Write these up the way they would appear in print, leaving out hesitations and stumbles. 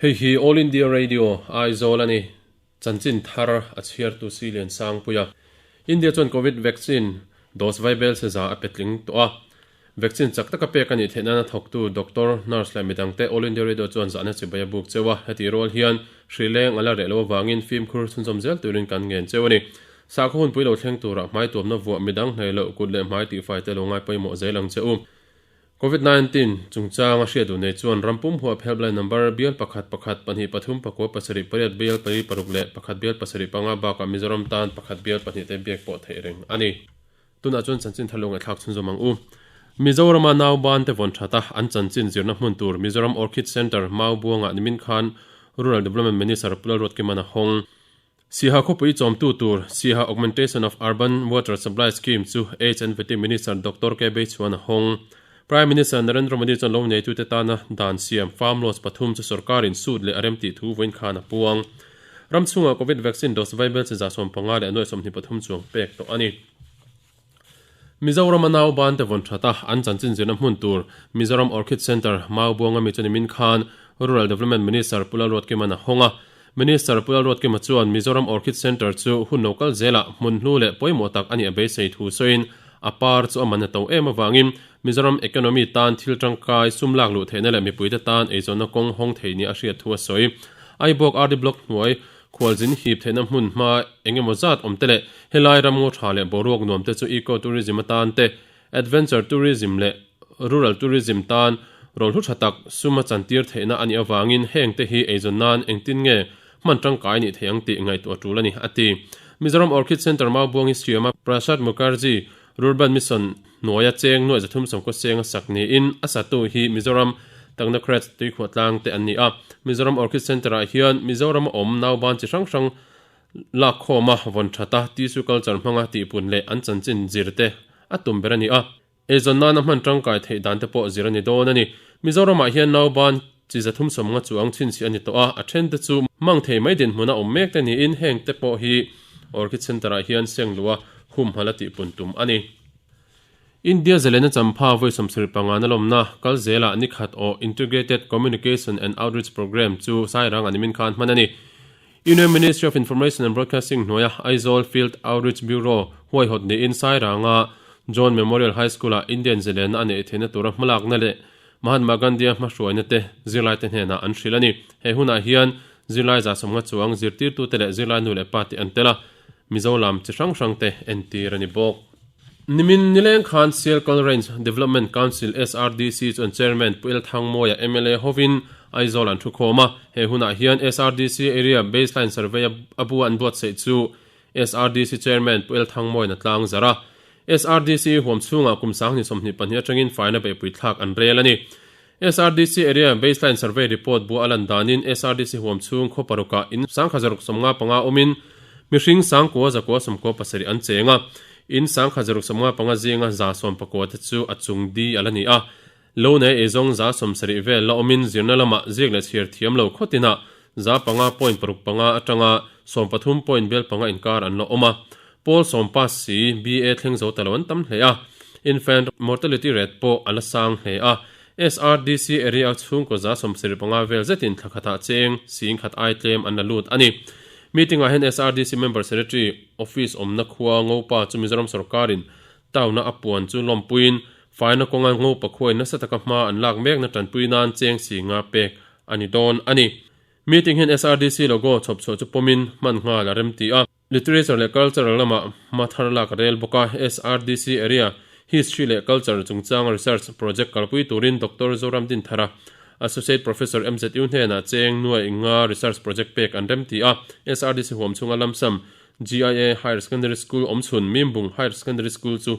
Hei hi All India Radio, Aizawl a ni. Chanchin thar a chhiartu Silian Sangpuia. India chuan Covid vaccine dose vaibel se za a pe tling tawh a. Vaccine chak taka pek a nih theih nana thawktu doctor, nurse leh midangte All India Radio chuan zahna chibai a buk cheu a. Hetih rual hian hrileng a la reh loh avangin fimkhur chhunzawm zel turin kan ngen cheu a ni. Sakhaw hunpui lo thleng turah hmai tuamna vuah midang hnei loh kut leh hmai tihfai te lo ngai pawimawh zel ang che u. Covid 19 chungchanga hriat duh nei chuan ram pum huap helpline number bial pakhat pakhat pahnih pathum pakua pasarih pariat bial pali paruk leh pakhat bial pasarih panga bakah Mizoram tan pakhat bial pahnih te biak pawh theih reng a ni. Tunah chuan chanchin thar lo ngaihthlak chhunzawm ang u. Mizorama nauban te vawn that a, an chanchin zirna hmun tur Mizoram Orchid Centre, Maubuangah nimin khan Rural Development Minister Pu Lalruatkiman a hawng. Siha khawpui chawmtu tur Siha Augmentation of Urban Water Supply Scheme chu HNVT Minister Doctor K Beichuan a hawng. Prime Minister Narendra Modi chuan lo neitute tana dan siam farm laws pathum chu sorkarin sut leh a remtih thu vawiin khan a puang. Ram chhungah Covid vaccine dose vaibel chi 75 leh 23 chuang pek tawh a ni. Mizorama nau bante vawn that a, an chanchin zirna hmun tur Mizoram Orchid Centre, Maubuanga mi chu nimin khan Rural Development Minister Pu Lalruatkima'n a hawng a. Minister Pu Lalruatkima chuan Mizoram Orchid Centre chu hun lo kal zelah hmun hlu leh pawimawh tak a nih a beisei thu sawiin a par chu a man a to em avangin Mizoram economy tan thil tangkai sum lak luh theihna leh mipuite tan eizawnna kawng hawng thei nia a hriat thu a sawi. Aibawk RD Block hnuai Khualzin hip theihna hmun hma eng emaw zat awm te leh helai ram ngaw tha leh boruak nuam te chu eco tourism atan te, adventure tourism leh rural tourism tan rawlhlu tha tak sum a chantir theihna a nih avangin heng te hi eizawn nan engtin nge hman tangkai nih theih ang tih ngaihtuah tul a ni, a ti. Mizoram Orchid Centre Maubuangi siama Prasad Mukherjee Rurban Mission hnuaia cheng nuaih zathum sawmkaw seng a sak niin a satu hi Mizoram Technocrats tuikhuah tlang te an ni a. Mizoram Orchid Centre ah hian Mizoram a awm nauban chi hrang hrang lak khawm a, vawn that a, tissue culture hmanga tihpun leh an chanchin zir te a tum ber a ni a. Eizawn nana hman tangkai theih dan te pawh zir a ni dawn a ni. Mizoram ah hian nauban chi zathum sawmnga chuang chhinchhiah a ni tawh a, a then te chu mang thei mai dinhmun a awm mek te niin heng te pawh hi Orchid Centre ah hian sengluha humhalh a tihpun tum a ni. India zalena champha vawi 75 na lawmna kal zelah ni khat aw Integrated Communication and Outreach Programme chu Sairang ah nimin khan hman a ni. Union Ministry of Information and Broadcasting hnuaia Aizawl Field Outreach Bureau huaihawt niin Sairanga John Memorial High School-ah Indian zalena a neih theihna tura hmalakna leh Mahatma Gandhi-a hmahruaina te zirlaite hnenah an hrilh a ni. He hunah hian zirlai 50 chuang zirtirtute leh zirlai nu leh pa te an tel a, Mizo lam chi hrang hrang te entir a ni bawk. Nimin nileng khan Sialkal Range Development Council, SRDC, chuan Chairman Pu El Thangmawia mla hovin Aizawl an thukhawm a. He hunah hian SRDC Area Baseline Survey a bu an buatsaih chu SRDC Chairman Pu El Thangmawiin a tlang zarh a. SRDC huam chhungah kum 2022 atangin faina beihpui thlak an rel a ni. SRDC Area Baseline Survey Report bua a lan danin SRDC huam chhung khaw parukah in 1695 awmin mihring 9997 an cheng a, in 1695 zinga 119 te chu a chung di a la ni a. Lo nei eizawng 70 vel la awmin zirna lamah ziak leh chhiar thiam lo khaw tinah 5.65 atanga 13 point bel panga inkar an la awm a. Pawl sawm pass si BA thleng zo ta lo an tam hle a, infant mortality rate pawh a la sang hle a. SRDC area chhungkaw 75 vel zetin thla khatah cheng sing khat ai tlem an la lut a ni. Meeting ah hian SRDC member secretary office awmna khua Ngopa chu Mizoram sorkarin town-a a puan chu lawmpuiin faina kawnga Ngopa khuain nasa taka hma an lak mekna tanpui nan cheng si nga pek a ni dawn a ni. Meeting hian SRDC logo chhawpchhuah chu pawmin hman nghal a remti a. Literature leh Cultural lamah hma thar lak a rel bawk a, SRDC area History leh Culture chungchanga research project kalpui turin Doctor Zoram Dinthara, Associate Professor MZU hnenah cheng nuai nga research project pek an remti a, SRDC huam chhunga lamsam GIA Higher Secondary School awmchhun Mimbung Higher Secondary School chu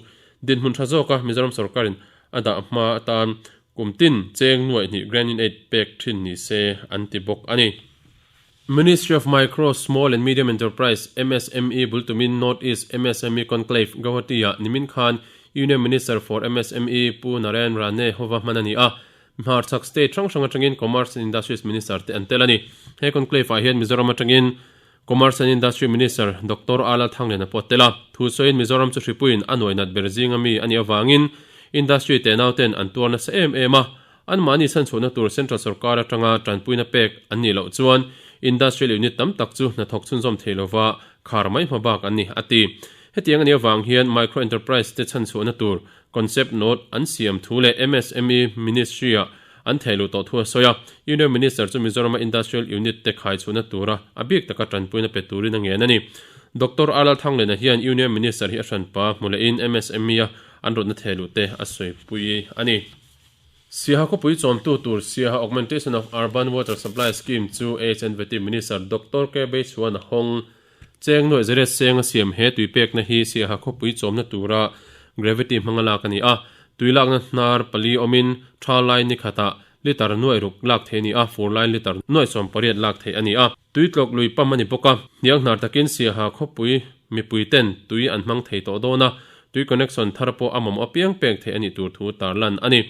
dinhmun tha zawka Mizoram sorkarin a dah hma atan kum tin cheng nuai hnih grant in aid pek thin ni se an ti bawk a ni. Ministry of Micro, Small and Medium Enterprise, MSME, bul tumin North East MSME Conclave, Guwahati-ah nimin khan Union Minister for MSME Pu Narayan Rane hova hman a ni a. Hmarchhak state hrang hrang atangin Commerce and Industries Minister te an tel a ni. He conclave-ah hian Mizoram atangin Commerce and Industry Minister Doctor A Lalthangliana pawh a tel a. Thu sawiin Mizoram chu hripuiin a nuai nat ber zinga mi a nih avangin industry te nauten an tuar nasa em em a. Anmahni chhanchhuahna tur Central sorkar atanga tanpuina pek an nih loh chuan Industrial Unit tam tak chu hnathawk chhunzawm thei lova khar mai hma bak an ni, a ti. Hetiang a nih avang hian Micro Enterprise te chhanchhuahna tur Concept Note an siam thu leh MSME Ministry-ah an thehluh tawh thu a sawi a. Union Minister chu Mizorama Industrial Unit te khaichhuahna tura a bik taka tanpuina pe turin a ngen a ni. Doctor Arlal Thanglena hian Union Minister hi a hranpa hmu lehin MSME-a an rawtna thehluh te a sawipui a ni. Siaha khawpui chawmtu tur Siaha Augmentation of Urban Water Supply Scheme chu HNVT Minister Doctor K Beichuan a hawng. Cheng nuaih zariat seng a siam he tui pekna hi Siaha khawpui chawmna tura gravity hmanga lak a ni a. Tui lakna hnar pali awmin tha lai ni khatah litre nuaih ruk lak theih a ni a, fur lai litre nuaih 18 lak theih a ni a. Tui tlawk lui pam a ni bawk a, hniang hnar takin Siaha khawpui mipui ten tui an hmang thei tawh dawn a, tui connection thar pawh a mamawh apiang pek theih a nih tur thu tarlan a ni.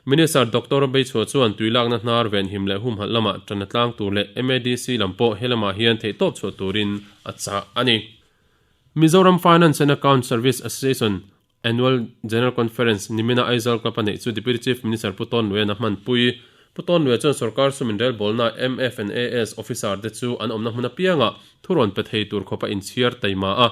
Minister Doctor Beichhua chuan tui lakna hnar venhim leh humhalh lamah tan a tlang tur leh MADC lam pawh he lamah hian theihtawp chhuah turin a chah a ni. Mizoram Finance and Account Service Association Annual General Conference nimina Aizawl Club a neih chu Deputy Chief Minister Pu Tawn Luaian a hmanpui. Pu Tawn Luai chuan sorkar sum inrelbawlna MF and AS officer te chu an awmna hmun apiangah thurawn pe thei tur khawpa inchhiar taima a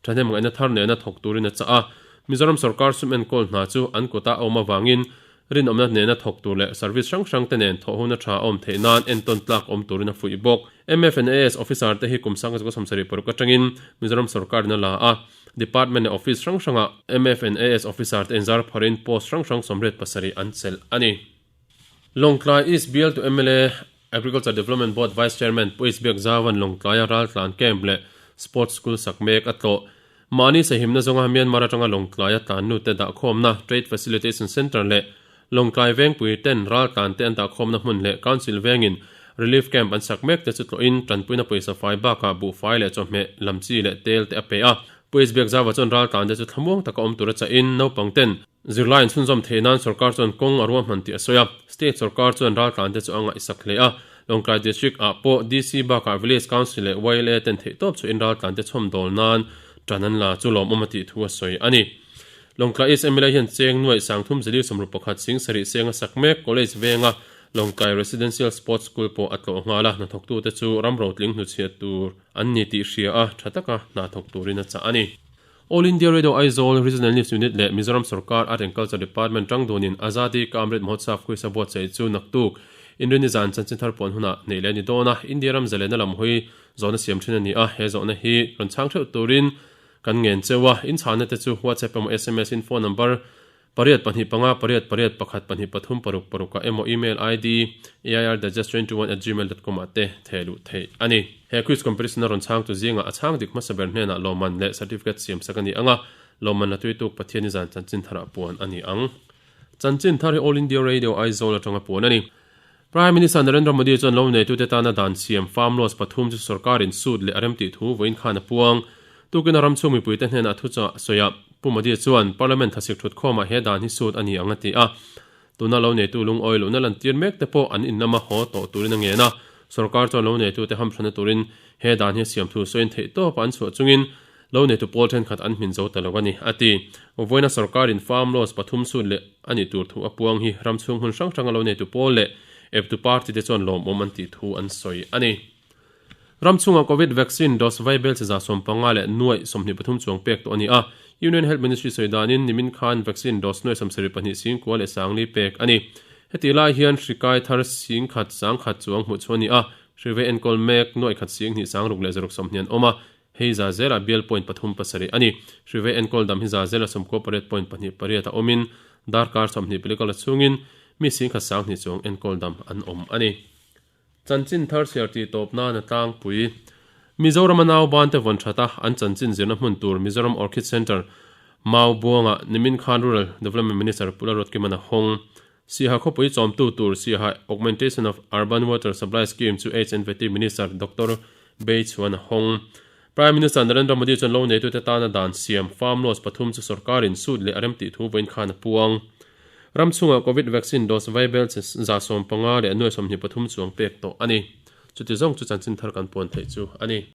thahnem ngaihna thar nena thawk turin a chah a. Mizoram sorkar sum enkawl hna chu an kutah a awm avangin rinawmna nena thawk tur leh service hrang hrang te nen thawh huna tha a awm theih nan entawn tlak awm turin a fuih bawk. MF and AS officer te hi kum 1976 atangin Mizoram sorkarin a la a. Department leh office hrang hrangah MF and AS officer te inzar pharin post hrang hrang 87 an chelh a ni. Lawngtlai East Bialtu mla Agriculture Development Board Vice Chairman Pu Isbiak Zauvan Lawngtlaia raltlan camp leh Sports School sak mek a tlawh. Mahni sahimna zawnga Myanmar atanga Lawngtlaia tlannu te dahkhawmna Trade Facilitation Centre leh Lawngtlai vengpui ten raltlan te an dahkhawmna hmun leh Council vengin Relief Camp an sak mek te chu tlawhin tanpuina pawisa fai bakah buhfai leh chawhmeh lam chi leh tel te a pe a. Pu Isbiak Zauva chuan raltlan te chu thlamuang taka awm tura chahin naupang ten Zirlai an chhunzawm theih nan sorkar chuan kawng a ruahman tih a sawi a, State sorkar chuan raltlan te chu a ngaihsak hle a, Lawngtlai District ah pawh DC bakah Village Council leh YLA ten theihtawp chhuahin raltlan te chhawmdawl nan tan an la chu lawmawm a tih thu a sawi a ni. Lawngtlai East mla hian cheng nuaih sangthum zali 61 sing sarih seng a sak mek College venga Lawngtlai Residential Sports School pawh a tlawh nghal a, hnathawktute chu ram rotling hnuchhiat tur an ni tih hria a, tha taka hna thawk turin a chah a ni. All India Radio Aizawl Regional News Unit leh Mizoram Sorkar Art and Culture Department tangdunin Azadi Ka Amrit Mahotsav Quiz a buatsaih chu naktuk Inrinni zan chanchin thar puan hunah neih leh a ni dawn a, India ram zalena lam hawi zawhna siam thin a ni a, he zawhna hi rawn chhang theuh turin kan ngen cheu a, inchhana te chu WhatsApp emaw sms in phone number Pariat pahnih panga pariat pariat pakhat pahnih pathum paruk parukah emaw email id airdigest21@gmail.com ah te theh luh theih a ni. He quiz competition a rawn chhangtu zingah a chhang dik hmasa ber hnenah lawmman leh certificate siam sak a ni ang a, lawmman la tui tuk Pathian i zan chanchin tharah puan a ni ang. Chanchin thar hi All India Radio Aizawl atanga puan a ni. Prime Minister Narendra Modi chuan lo neitute tana dan siam farm laws pathum chu sorkarin sut leh a remtih thu vawiin khan a puang. Tukin a ram chhung mipuite hnenah thuchah sawiah Pu Modi chuan Parliament thlasik thutkhawmah he dan hi sut a ni ang a ti a. Tuna lo neitu lungawi lohna lantir mek te pawh an inlama haw tawh turin a ngen a. Sorkar chuan lo neitute hamthlana turin he dan hi a siam thu sawiin theihtawpa an chhuah chungin Lo neitu pawl thenkhat an hmin zo ta lo a ni, a ti. Vawiina sorkarin farm laws pathum sut leh a nih tur thu a puang hi ram chhung hmun hrang hranga lo neitu pawl leh eptu party te chuan lawmawm an tih thu an sawi a ni. Ram chhungah Covid vaccine dose vaibel chi 15 leh nuaih 23 chuang pek tawh a ni a, Union Health Ministry sawi danin nimin khan vaccine dose nuaih 72 singkua leh sangli pek a ni. Hetih lai hian hri kai thar singkhat sangkhat chuang hmuh chhuah a ni a, hri ve enkawl mek nuaih khat singhnih sangruk leh zaruk 20 an awm a, Hei za zela bial point pathum pasarih a ni. Hrive enkawl dam hi za zela 98 point pahnih pariat a awmin darkar 20 pelikal a chhungin mi singkhat sanghnih chuang enkawl dam an awm a ni. Chanchin thar chhiar tih tawp nan a tlangpui. Mizorama naubante vawn that a an chanchin zirna hmun tur Mizoram Orchid Centre, Maubuangah nimin khan Rural Development Minister Pu Lalruatkiman a hawng. Siaha khawpui chawmtu tur Siaha Augmentation of Urban Water Supply Scheme chu HNVT Minister Doctor Bei chuan a hawng. Prime Minister Narendra Modi chuan lo neitute tana dan siam farm laws pathum chu sorkarin sut leh a remtih thu vawiin khan a puang. Ram chhungah Covid vaccine dose vaibel chi 15 leh nuai 23 chuang pek tawh a ni. Chuti zawng chu chanchin thar kan puan theih chu a ni.